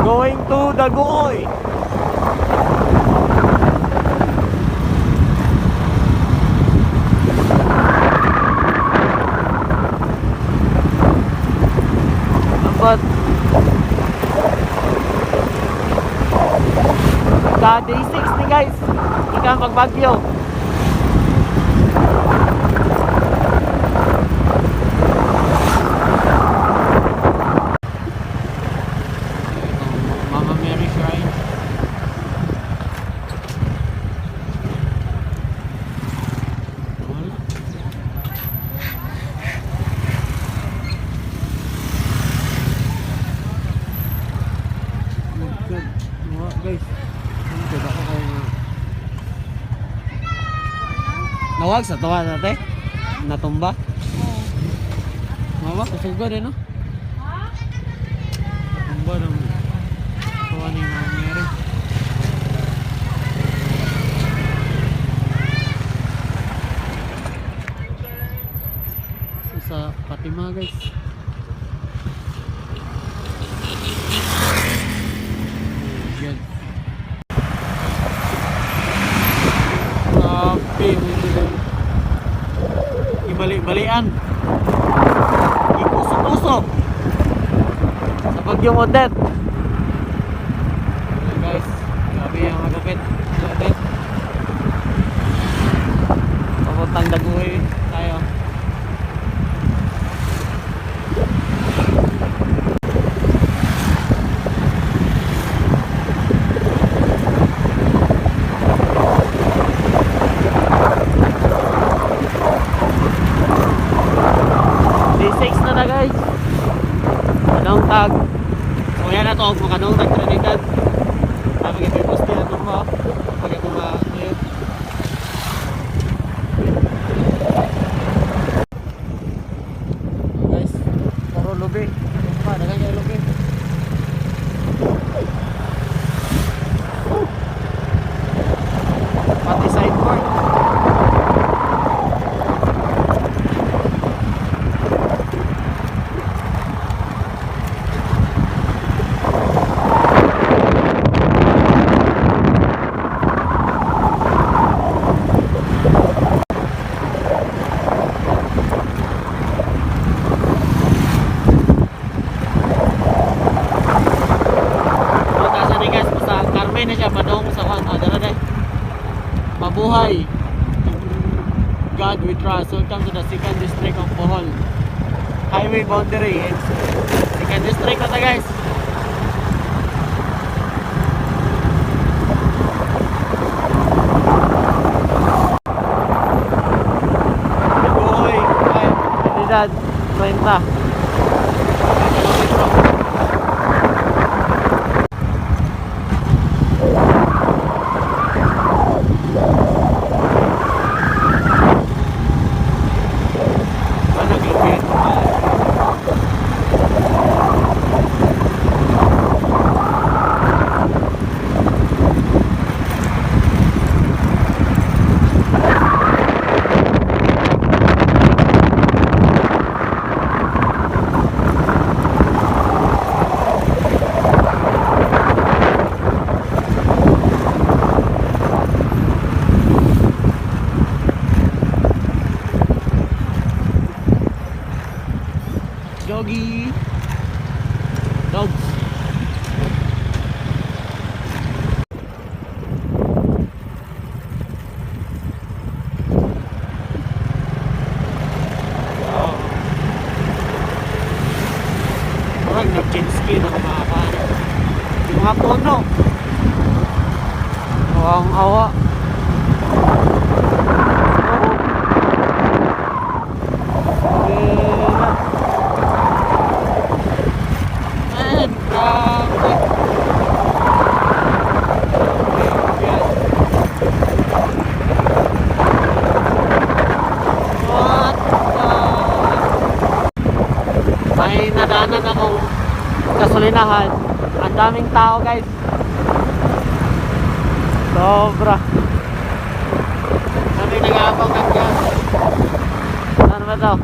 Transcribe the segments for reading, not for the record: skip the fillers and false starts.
Going to Dagoy. But ka day 6 ni, guys. Ikaw pagbagyo. Mama Mary Shrine. Wala. Good. Mga guys. Ano to? Baka kayo nga. Nawag sa tuwa natin? Natumba? Mama, kusuga din, no? Natumba ng tuwa ni Mama Mary. So, sa Fatima, guys. Yan. Grabe, medyo ibali-balian. Ipuso-puso. Sa Bagyong Odette. Ayan, guys, grabe yung magapit. Odette. Papuntang Daguoy tayo. Day 6 na na, guys. Anong tag? So yan na to, makanong tag Trinidad. Sabi kayo poste na ito mo. Pag ito ma yun. So, guys, puro lubi. Pa, dagan kayo lubi. Pati sideboard. O, taas na guys, basta Carmen na siya, padong sa kwan. O, dara na. Mabuhay! God we trust. Welcome to the second district of Bohol. Highway boundary. It's second district na ta, guys. Mabuhay! Ay, Trinidad, 30. Kilometro. Ano, glupit? Doggy! Dogs! Oh. Parang nag-jet ski na kumakain. Yung mga puno. Awang awa. Oh. Gila. Man, grabe. What the? May nadaanan akong gasolinahan. Ang daming tao, guys. Sobra. Daming nag-aabang ng gas. Ano ba to?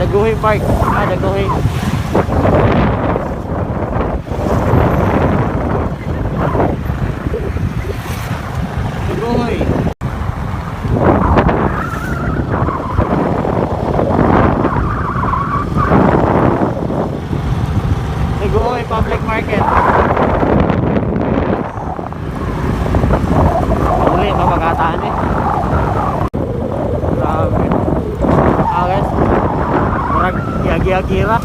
Dagohoy Park. Ah, Dagohoy. Dagohoy. Dagohoy Public Market. Uli, mapagataan eh. Grabe. Ah, guys. Murag yagi-agira.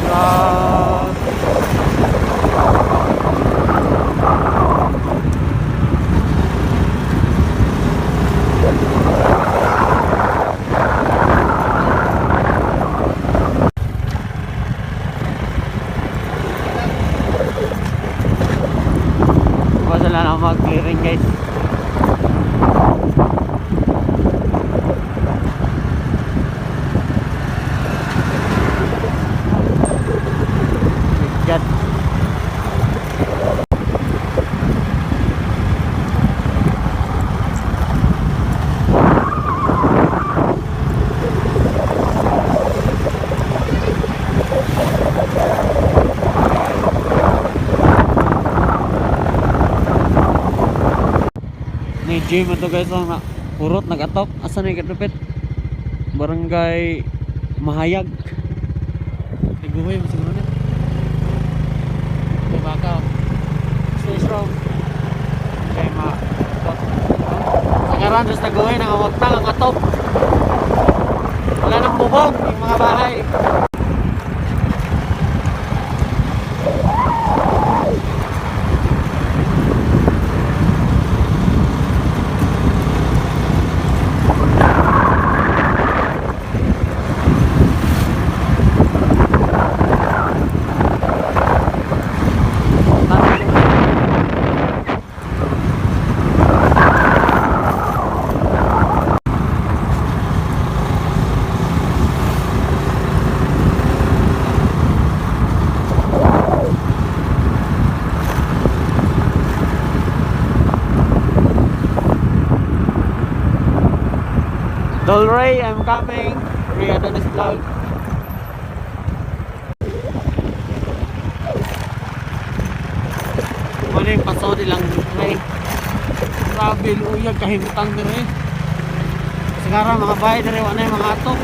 Grabe. Basta lang ako mag-clearing, guys. God. Ni gym ito, guys, ang urot nag-atop. Asa na yung katupit? Barangay Mahayag. Tiguhoy mo siguro na. May baka. Stay strong. Okay, ma. Sa karan sa Taguhoy, nangawagtang ang atop. Wala nang bubong yung mga bahay. Dolray, I'm coming. Ray Adonis Vlog. Ano yung paso nilang Ray? Grabe, luyag, kahimtang na rin. Sekarang mga bahay na rin, wala yung mga atop.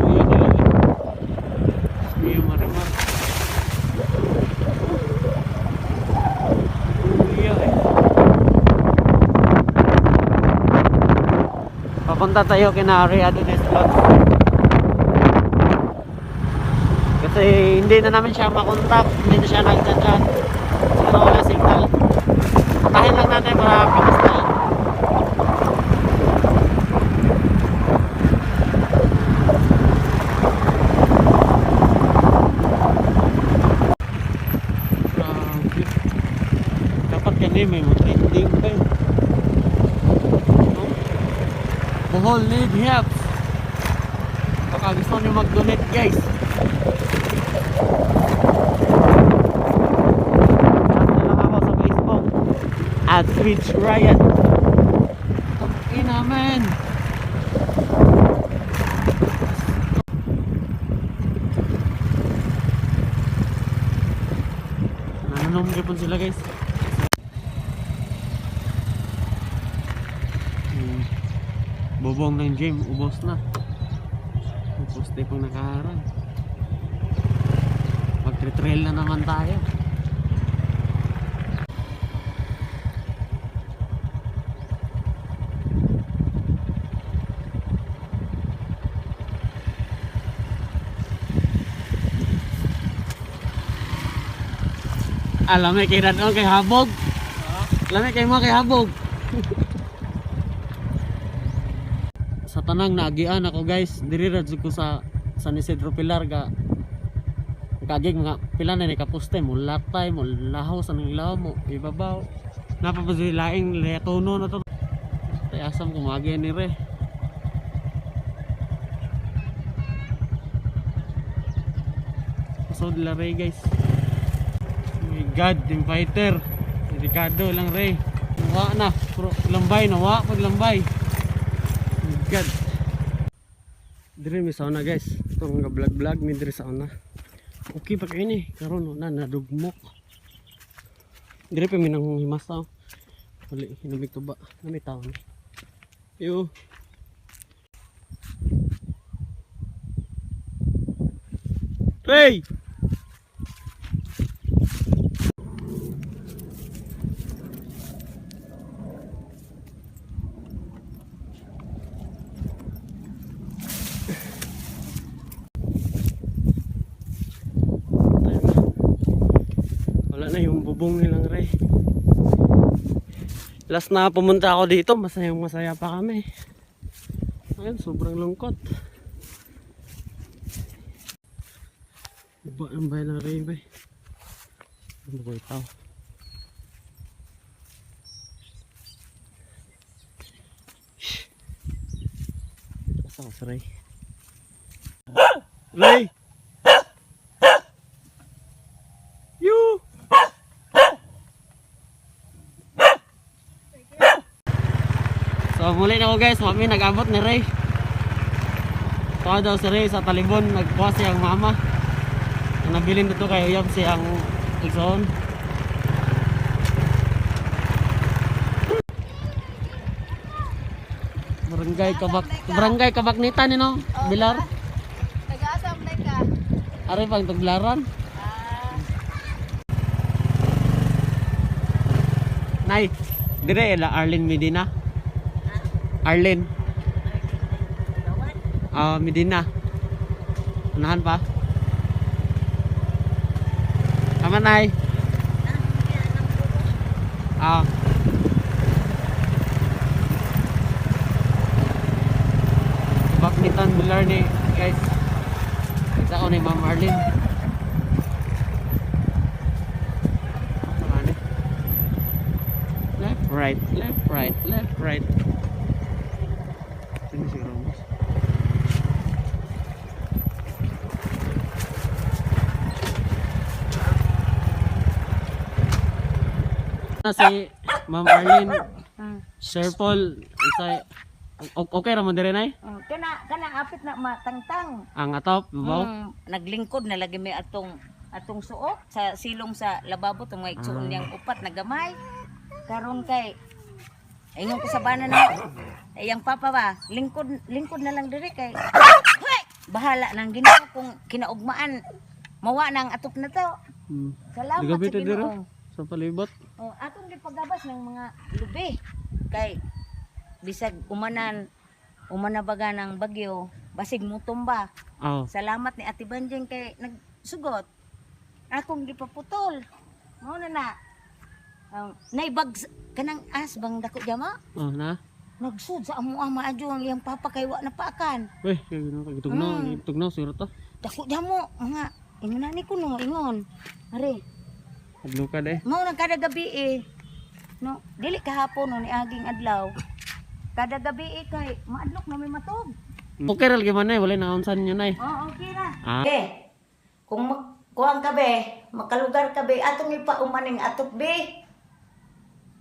Ayun, ayun. Ayun, marimar. Iya, eh. Papunta tayo kina Ray Adonis Vlog. Kasi hindi na namin siya makontak, hindi na siya nagchat-chat. Siguro wala signal. Puntahin lang natin para kamustahin. Grabe. Dapat kani may mo trending pa eh. No? Bohol need help. Baka gusto niyo mag-donate, guys. Chat na lang ako sa Facebook @SwitchRyan. Ina, man. Nananom po sila, guys. Bubong ng gym, ubos na. Yung poste pang nakaharang. Magtre-trail na naman tayo. Alam mo, kay Radon, kay Habog. Alam mo, kay mo, kay Habog. Sa Tanang naagian ako, guys. Diri ra jud ko sa San Isidro Pilar ga kagig mga pila na ni kaposte mo latay mo lahaw sa nang ilaw mo ibabaw. Napa pa sila laing letono na to. Tay asam ko maagi ni re. Pasod la re, guys. Oh my God, yung fighter. Delikado lang re. Nawa na. Pero lambay, nawa pag lambay. Oh my God. Dire mi sa una, guys. Itong mga vlog vlog mi dire sa una. Okay pa kayo ni. Karon na nadugmok. Dire pa mi nang himas tao. Wali hinamig tuba. Nami tao ni. Yo. Ray! Tayo na. Wala na yung bubong nilang Ray. Last na pumunta ako dito, masayang masaya pa kami. Ayun, sobrang lungkot. Iba ang bahay ng Ray, bay. Ano ba ito? Asa ka si Ray? Ray! You! So muli na ako, guys, mami nag-abot ni Ray. Kuha daw si Ray sa Talibon, nagkuha siyang mama. Ang nabilin dito kay Uyab siyang igsoon. Barangay Kabaknitan ni no? Bilar. Taga-asam na ka. Ari pang taglaran. Nay, dire ila Arlene Medina. Arlene. Ah, Medina. Unahan pa. Tama, Nay. Ah. Baknitan Bilar ni, guys. Isa ko ni Ma'am Arlene. Ano? Left, right, left, right, left, right. Sino si Ramos? Na si Ma'am Arlene, Sir Paul, isa, okay ra mo dire, nay? Oh, kana kana apit na matangtang. Ang atop, babaw. Naglingkod na lagi may atong atong suok sa silong sa lababo tong mga igsuon niyang upat na gamay. Karon kay ingon ko sa bana na iyang papa ba, lingkod lingkod na lang dire kay Hoy! Bahala nang Ginoo kung kinaugmaan mawa na ang atop na to. Salamat Ligabi sa to dire Ginoo. sa palibot. Oh, atong gipagabas ng mga lubi kay bisag umanan umana baga ng bagyo basig mutumba. Oh. Salamat ni Ate Banjeng kay nagsugot. Akong gipaputol. Mao na na. Naibag kanang as bang dako jama? Oh, na. Nagsud sa amo ama adyo ang iyang papa kay wa na paakan. Weh, gitugnaw, gitugnaw siguro to. Dako jamo mga ingon ni kuno ingon. Are, Hadlo ka de. mao nang kada gabi eh. No, dili kahapon no ni aging adlaw. Kada gabi eh kay maadlok na may matog. Okay ra lagi man nay, wala na unsan niyo, nay. Oo, okay ra. Ah. Eh, kung kuang ka be, makalugar ka be, atong ipaumaning atop be.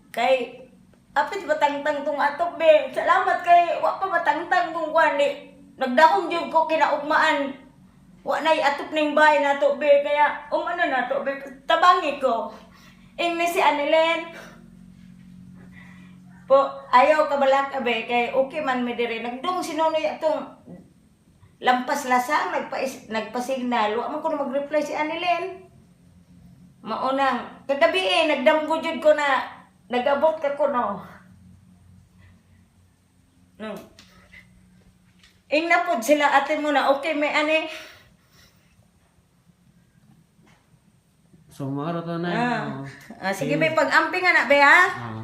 Kay apit batangtang tong atop be. Salamat kay wa pa batangtang kung kuan ni. Nagdahom jud ko kinaugmaan. Wa nay atop ning bahay nato be kaya umano nato be tabangi ko. Ing ni si Anilen. Po, ayaw kabalak be kay okay man mi diri. Nagdung si Nonoy atong lampas lasang nagpasignal wa man ko na mag-reply si Anilin. Maunang kagabi eh nagdamgo jud ko na nagabot ka ko no. No. Ing na pod sila ate mo na okay may ani. So maaro to, nay. Ah. Oo. Ah, sige may pag-amping na be ha. Ah.